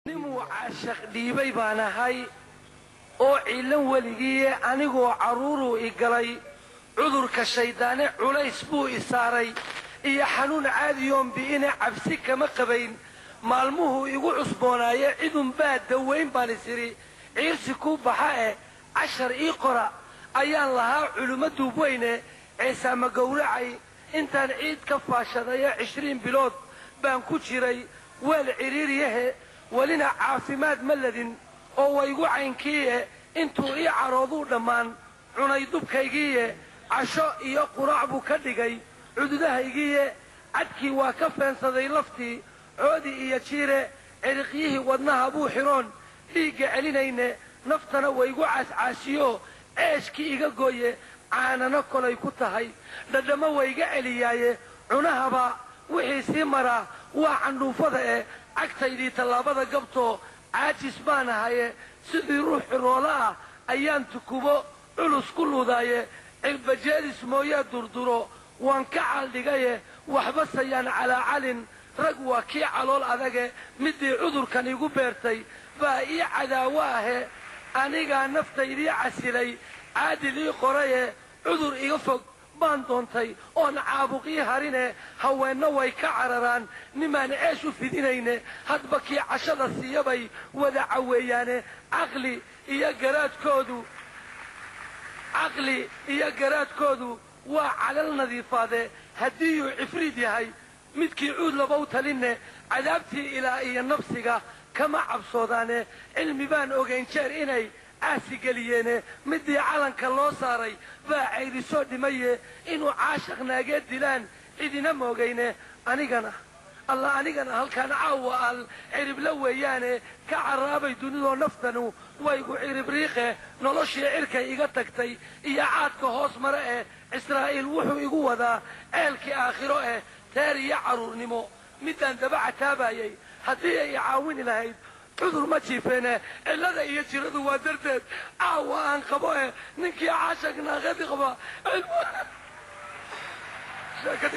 Nimuu caashaq dhiibay baan ahay oo ciilan weligiiye, anigoo carruuruu i galay cudurka shayddaane, culays buu i saaray iyo xanuun caadiyoon bi'ine, cabsi kama qabayn maalmuhuu igu cusboonaaye. Cidunbaa dawayn baan is idhi, ciirsi kuu baxa eh, cashar ii qora ayaan lahaa culummo duubweyne. Ceesaama gowracay intaan ciid ka faashadaye, 20 bilood baan ku jiray weel cidhiiriyahe, welina caafimaad ma ladin oo waygu caynkiiye. Intuu ii carooduu dhammaan cunay dubkaygiiye, casho iyo quraac buu ka dhigay cududahaygiiye. Cadkii waa ka feensaday laftii coodi iyo jiire, ciriqyihii wadnaha buu xiroon dhiigga celinayne, naftana waygu caascaasiyo ceeshkii iga gooye. Caanano kolay ku tahay dhadhammo wayga celiyaaye, cunahaba wixii sii maraa waa candhuufada eh. Cagtaydii tallaabada gabtoo caajis baan ahaye, sidii ruux xiroolo ah ayaan tukubo culus ku luudaaye. Cirbajeedis mooyee durduro waan ka caaldhigaye, waxba sayaan calaacalin, rag waa kii calool adage. Middii cudurkan igu beertay baa ii cadaawo ahe, anigaa naftaydii casilay, caadil ii qoraye. Cudur iga fog baan doontay oon caabuqii harine, haweenna way ka cararaan nimaan ceesh u fidinayne, hadba kii cashada siiyabay wada caweeyaane. Caqli iyo garaadkoodu waa calal nadiifaade, haddiiyuu cifriid yahay midkii cuud labow talinne, cadaabtii ilaa iyo nafsiga kama cabsoodaane. Cilmi baan ogayn jeer inay caasi geliyeene, midii calanka loo saaray baa cayrisoo dhimaye, inuu caashaq naageed dilaan cidina moogayne. Anigana alla anigana halkaan caawa al ciribla weeyaane, ka carraabay dunidoo naftanu waygu ciribriiqe. Noloshii cirkay iga tagtay iyo caadka hoos mare eh, Israa'iil wuxuu igu wadaa ceelkii aakhiro eh. Teer iyo carruurnimo midaan daba cataabayay, haddii ay i caawini lahayd cudur ma jiifeene. Cillada iyo jiradu waa darteed caawa aan qabo eh, ninkii caashaq naaqadi qaba.